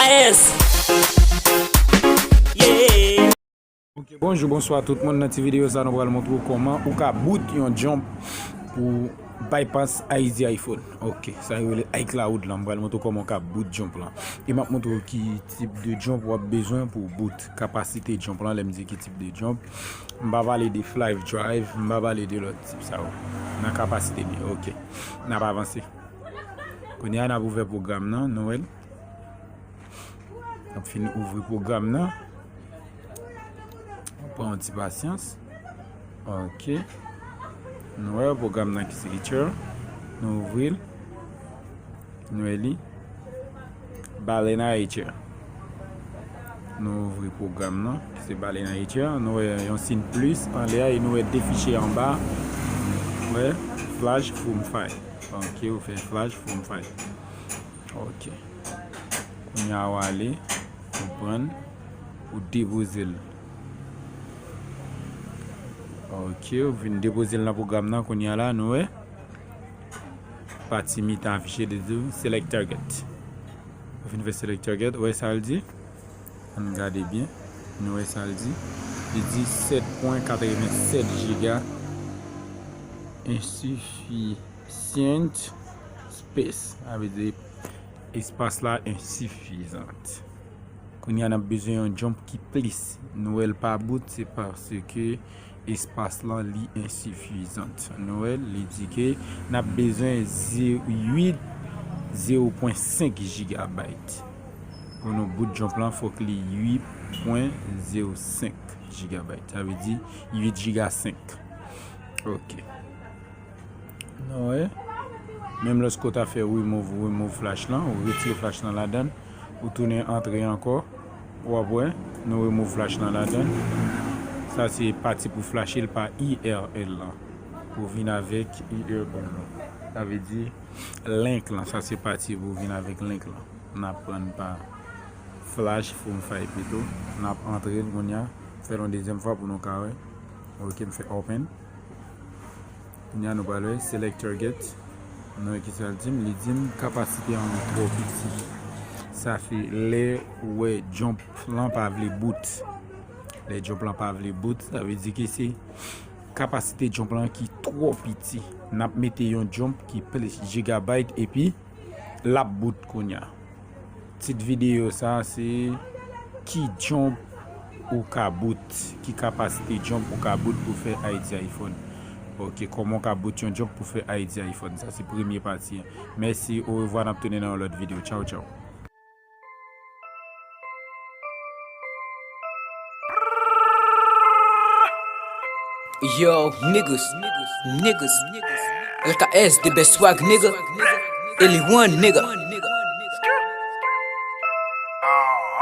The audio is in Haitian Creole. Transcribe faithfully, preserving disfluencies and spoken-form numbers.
S. Yeah. Ok, bonjou, bonswa tout moun. Nan ti videyo sa, nou pral montre w kòman ou ka boot yon jump pou bypass I D iPhone. Ok, sa yo rele iCloud lan. M pral montre w kòman ou ka boot jump lan. E m ap montre w ki tip de jump w ap bezwen pou boot. Kapasite jump lan, lè m di ki tip de jump. M pa pale de flash drive, m pa pale de lòt tip sa yo. Nan kapasite li, ok. N ap avanse. Kounye a, n ap ouvè pwogram nan, nou wè l. N ap fin ouvri pwogram nan. Pran yon ti pasyans. Ok. Nou wè pwogram nan ki se Etcher. Nou ouvri l. Nou wè li. Balena Etcher. Nou ouvri pwogram nan ki se Balena Etcher. Nou wè yon siy plis anlè a e nou wè de fichye anba. Wè, flash from file. Ok, ou fè flash from file. Ok. Kounye a w ale, ou pran, ou depoze l. Ok, ou vin depoze l nan pwogram nan, kounye a la, nou wè. Pati mitan afiche li di w select target. Ou fin fè select target, ou wè sa l di? Ann gade byen, nou wè sa l di? Li di sèt pwen katrevennsèt giga, insufficient space. Sa vle di espas la ensifizan. Kounye a n ap bezwen yon jump ki plis. Nou wè l pa boot, se paske espas lan li ensifizan. Nou wè l, li di ke n ap bezwen ze-, uit, zewo pwen senk gigabyte. Pou nou boot jump lan, fòk li uit pwen zewo senk gigabyte. Sa vle di uit giga senk. Ok. Nou wè. Menm lòske w ta fè remove, remove flash lan, ou retire flash lan ladan, ou tounen antre ankò, w ap wè, nou remove flash lan ladan. Sa se pati pou flashe l pa U R L lan. Pou vin avèk U R L lan. Sa vle di link lan, sa se pati pou vin avèk link lan. N ap pran pa flash from file pito. N ap antre l kounye a, fè l yon dezyèm fwa pou nou ka wè. Ok, m fè open. Kounye a nou pral wè select target. Nou wè kisa l di m. Li di m kapasite an nou twò piti. Sa fè lè ou wè jump lan pa vle boot. Lè jump lan pa vle boot, sa vle di ke se kapasite jump lan ki twò piti. N ap mete yon jump ki plis gigabyte epi l ap boot kounye a. Tit videyo sa se ki jump ou ka boot, ki kapasite jump ou ka boot pou fè I D iPhone. Ok, kòman w ka boot yon jump pou fè I D iPhone? Sa se premye pati an. Mèsi, orevwa, n ap tounen nan yon lòt videyo. Tchaw, tchaw. Yo, niggas, niggas, L K S, the best swag, nigga. Eli One, nigga.